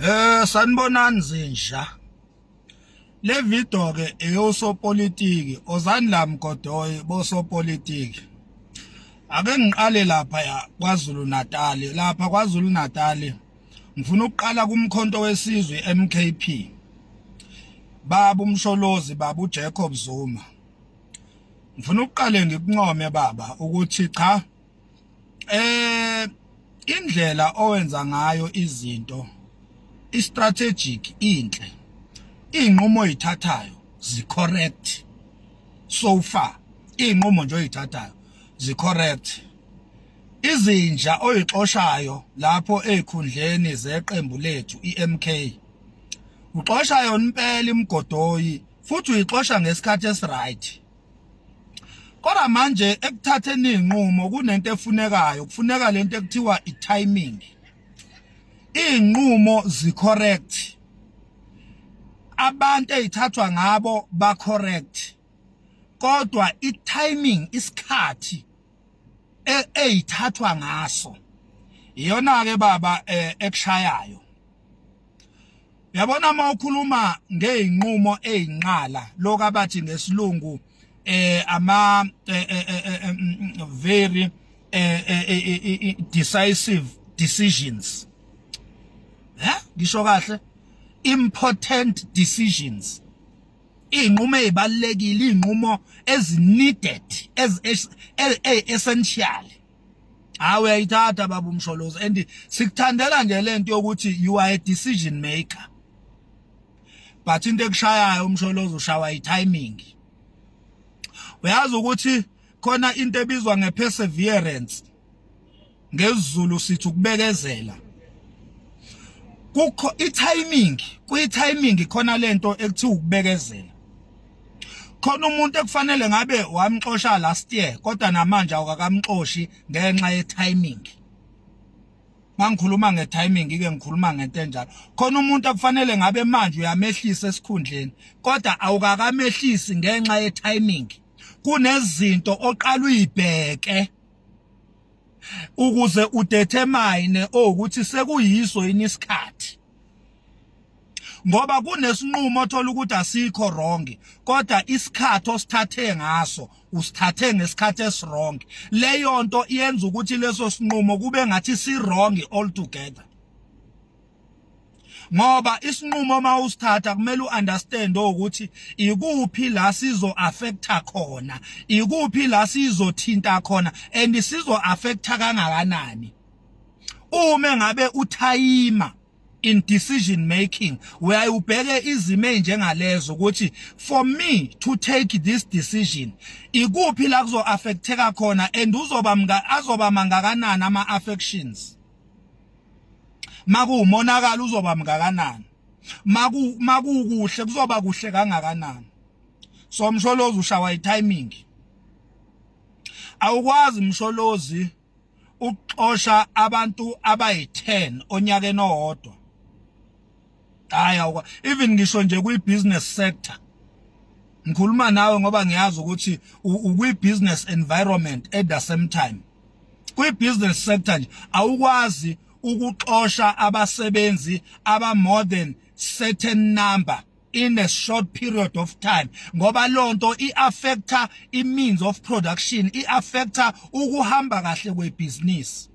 Sanibonani zinja. Le video ke eyosopolitiki ozani la mgodoyi bosopolitiki. Ake ngiqale lapha ya KwaZulu Natal. Lapha KwaZulu Natal ngifuna ukuqala kumkhonto wesizwe MKP. Baba uMsholozi, baba uJacob Zuma. Ngifuna ukuqale ngikuncome baba ukuthi cha, indlela owenza ngayo izinto i-strategic, inhle. Inqumo oyithathayo zi-correct so far. Inqumo nje oyithathayo zi-correct. Izinja oyixoshayo lapho ezikhundleni zeqembu lethu iMK, uxosha yona impela imgodoyi, futhi uyixosha ngesikhathi esiright. Kodwa manje ekuthatheni izinqumo kunento efunekayo, kufuneka lento ekuthiwa i-timing. Izinqumo zi-correct, abantu ezithathwa ngabo ba correct, kodwa i-timing, isikhathi eyithathwa ngaso, iyona ke baba ekushayayo. Uyabona, uma ukhuluma ngeyinqumo ezinqala, lokho abathi ngesilungu ama very decisive decisions, ngisho kahle, important decisions, izinqumo ezibalekile, izinqumo ezi-needed, as essential, hayi, uyayithatha baba uMsholozi, and sikuthandela nje lento yokuthi you are a decision maker. But into ekushayayo uMsholozi, ushawa i-timing. Uyazi ukuthi khona into ebizwa ngeperseverance, ngesiZulu sithi ukubekezela. Kukho i-timing, kuyi-timing khona lento ekuthiwa ukubekezela. Khona umuntu ekufanele ngabe wamxosha last year, kodwa namanje awukakamxoshi ngenxa ye-timing. Mangikhuluma nge-timing ke, ngikhuluma ngento enjalo. Khona umuntu akufanele ngabe manje uyamehlisa esikhundleni, kodwa awukakamehlisi ngenxa ye-timing. Kunezinto oqala uyibheke ukuze udetermine ukuthi sekuyiso yini isikhathi, ngoba kunesinqumo othola ukuthi asikho wrong, kodwa isikhathi osithathe ngaso, usithathe ngesikhathi esiwrong. Leyo nto iyenza ukuthi leso sinqumo kube ngathi si wrong altogether, ngoba isinqumo uma usithatha kumele uunderstand ukuthi ikuphi la sizo affecta khona, ikuphi la sizothinta khona, and sizo affecta kangakanani. Uma ngabe uthayima in decision making, uyaye ubheke izimo ezinjengalezo ukuthi for me to take this decision, ikuphi la kuzo affecteka khona and uzoba azoba mangakanani ama affections, makuwumonakalo uzoba mngakanani, makukuhle kuzoba kuhle kangakanani. So Msholozi, ushawa i-timing. Awukwazi Msholozi ukuxosha abantu abayi-10 onyakeni owodwa. Hayi, awukwa even ngisho nje kwi-business sector. Ngikhuluma nawe ngoba ngiyazi ukuthi ukwi-business environment. At the same time, kwi-business sector nje awukwazi ukuxosha abasebenzi aba more than certain number in a short period of time, ngoba lonto iaffecta i-means of production, iaffecta ukuhamba kahle kwebhizinisi.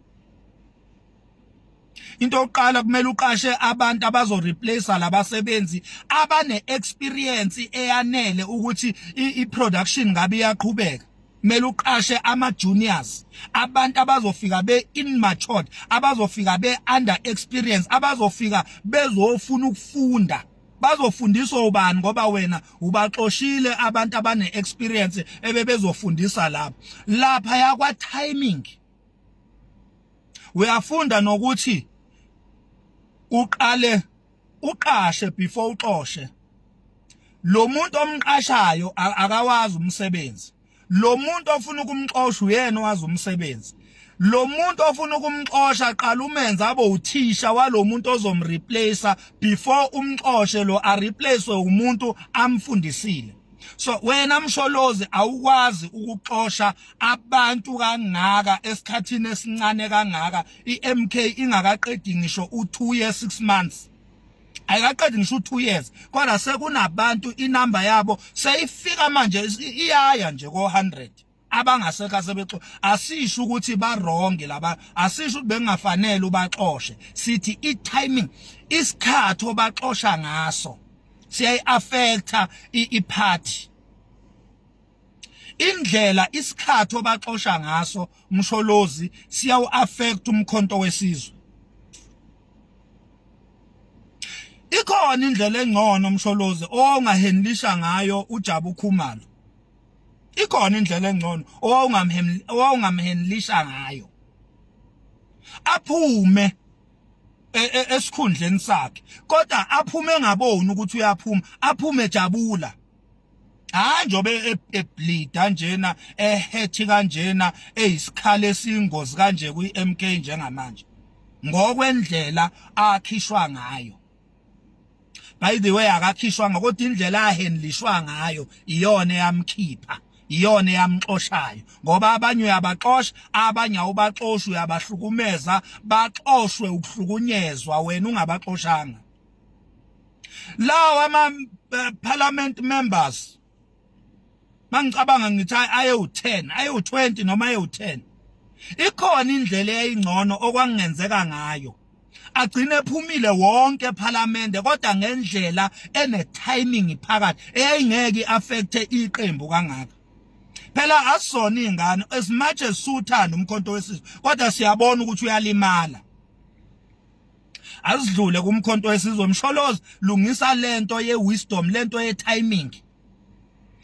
Into yokuqala, kumele uqashe abantu abazo replace labasebenzi abane experience eyanele ukuthi i-production ngabe iyaqhubeka. Kumele uqashe ama juniors, abantu abazofika be immature, abazofika be under experience, abazofika bezofuna ukufunda. Bazofundiswa ubani, ngoba wena ubaxoshile abantu abane experience ebebezofundisa lapha? Lapha yakwa timing uyafunda nokuthi uqale uqashe before uxoshe. Lo muntu omqashayo akawazi umsebenzi. Lo muntu ofuna ukumxosha uyena owazi umsebenzi. Lo muntu ofuna ukumxosha, qala umenze abe uthisha walo muntu ozomreplace before umxoshe, lo areplace umuntu amfundisile. So wena Msholozi, awukwazi ukuxosha abantu kangaka esikhathini esincane kangaka, iMK ingakaqedi ngisho u2 years 6 months. Ayikaqedi ngisho u2 years, kodwa sekunabantu inamba yabo seyifika manje iyaya nje ko 100 abangasekho asebexo. Asisho ukuthi ba wrong laba, asisho ukuthi bengafanele ubaxoshe, sithi i timing, isikhathi obaxosha ngaso siyayi affecta i party. Indlela isikhathi obaxosha ngaso, Msholozi, siyawu affect uMkhonto weSizwe. Ikhona indlela engcono, Msholozi, ongahandlisha ngayo uJabu Khumalo. Ikhona indlela engcono owawungamhandlisha ngayo aphume esikhundleni sakhe, kodwa aphume engaboni ukuthi uyaphuma, aphume jabula. Hayi, njobe ebleeda njena, ehethi kanjena, eyisikhala esingozi kanje kwi-MK njengamanje, ngokwendlela akhishwa ngayo. By the way, akakhishwanga, kodwa indlela ahandlishwa ngayo iyona eyamkhipha, iyona eyamxoshayo, ngoba abanye uyabaxosha, abanye awubaxoshi, uyabahlukumeza, baxoshwe ukuhlukunyezwa, wena ungabaxoshanga. Lawa ama parliament members, mangicabanga ngithi ayewu10, ayewu20 noma ayewu10, ikhona indlela eyayingcono okwangenzeka ngayo agcine ephumile wonke eParliament, kodwa ngendlela ene timing phakathi eyayingeke iaffecte iqembu kangaka. Phela asizona izingane. As much as suthanda uMkhonto weSizwe, kodwa siyabona ukuthi uyalimala. Azidlule kuMkhonto weSizwe. Msholozi, lungisa lento ye wisdom, lento ye timing.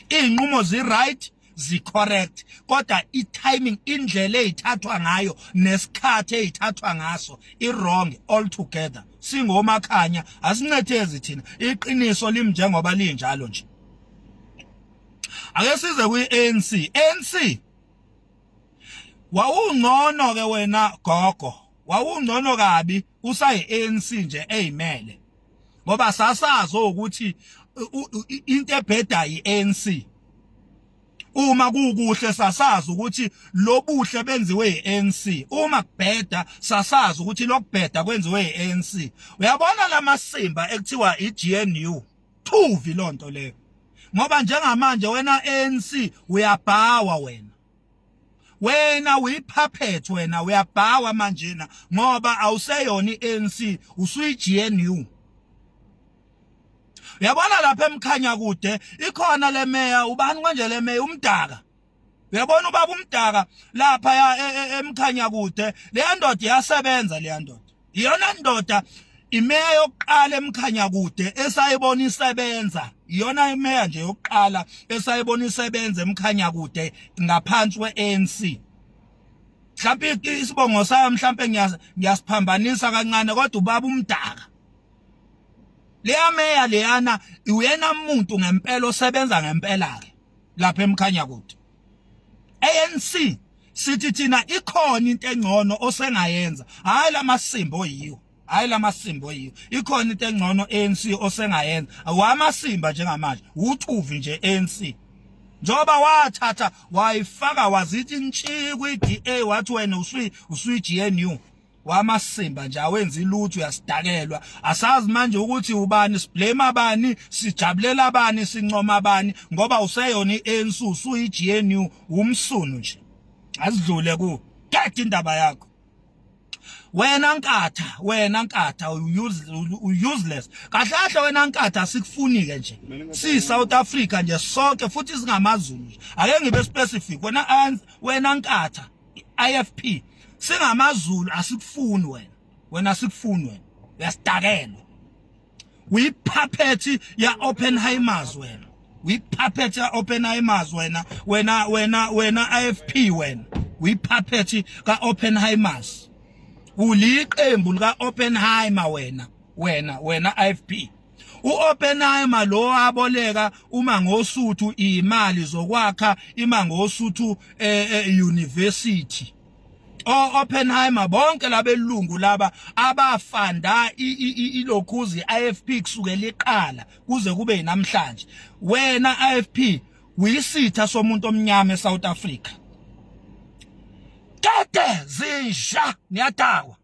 Izinqumo zi right, zi correct, kodwa i timing, indlela ezithathwa ngayo nesikhathi ezithathwa ngaso, i wrong altogether. Singomakhanya, asincethezi thina, iqiniso limnjengoba linjalo nje. Ake size kwi-ANC. ANC, wawungcono ke wena gogo, wawungcono kabi usayi ANC nje eyimele, ngoba sasazi ukuthi into ebheda iANC. Uma kukuhle, sasazi ukuthi lobuhle benziwe iANC. Uma kubheda, sasazi ukuthi lokubheda kwenziwe iANC. Uyabona lamasimba ekuthiwa iGNU, thuvi lonto leyo, ngoba njengamanje wena ANC uyabhawa wena, wena uyipuppet, wena uyabhawa manjena, ngoba awuseyona iANC, usuyi-GNU. Uyabona lapha eMkhanya kude ikhona le meya, ubani konje le meya, uMdaka. Uyabona ubaba uMdaka lapha ya eMkhanya kude, leya ndoda iyasebenza. Leya ndoda iyona ndoda, imeya yokuqala eMkhanya kude esayibona isebenza. Iyona imeya nje yokuqala esayibona isebenza eMkhanya kude ngaphansi kwe-ANC. Mhlawumbe isibongo sayo mhlawumbe ngiyasiphambanisa kancane, kodwa ubaba uMdaka, leya meya leyana, uyena umuntu ngempela osebenza ngempela ke lapha eMkhanya kude. ANC, sithi thina ikhona into engcono osengayenza, hayi lamasimba oyiwo, hayi lamasimba oyiwo. Ikhona into engcono, ANC, osengayenza. Wamasimba njengamanje uthuvi nje ANC, njengoba wathatha wayifaka wazithi ntshi kwi-DA, wathi wena usuyi GNU. Wamasimba nje, awenzi lutho, uyasidakelwa. Asazi manje ukuthi ubani siblame, abani sijabulela, abani sincoma abani, ngoba useyona iANC, usuyi GNU, umsunu nje. Azidlule ku get indaba yakho wena Nkatha, wena Nkatha, useless kahle kahle wena Nkatha. Sikufuni ke nje si South Africa nje sonke, futhi singamaZulu nje. Ake ngibe specific, wena, wena Nkatha, IFP, singamaZulu asikufuni wena, wena asikufuni wena, uyasidakelwa, uyipuppet ya Oppenheimers wena, uyipuppet ya Oppenheimers wena, wena, wena, wena IFP, wena uyipuppet ka Oppenheimers, uliqembu lika Oppenheimer wena, wena, wena IFP. uOppenheimer lo aboleka uma ngosuthu imali zokwakha iMangosuthu University. O Oppenheimer bonke labelungu laba abafanda ilokhuzi IFP kusukela iqala kuze kube namhlanje. Wena IFP uyisitha somuntu omnyama eSouth Africa. Kade zinja, niyadakwa.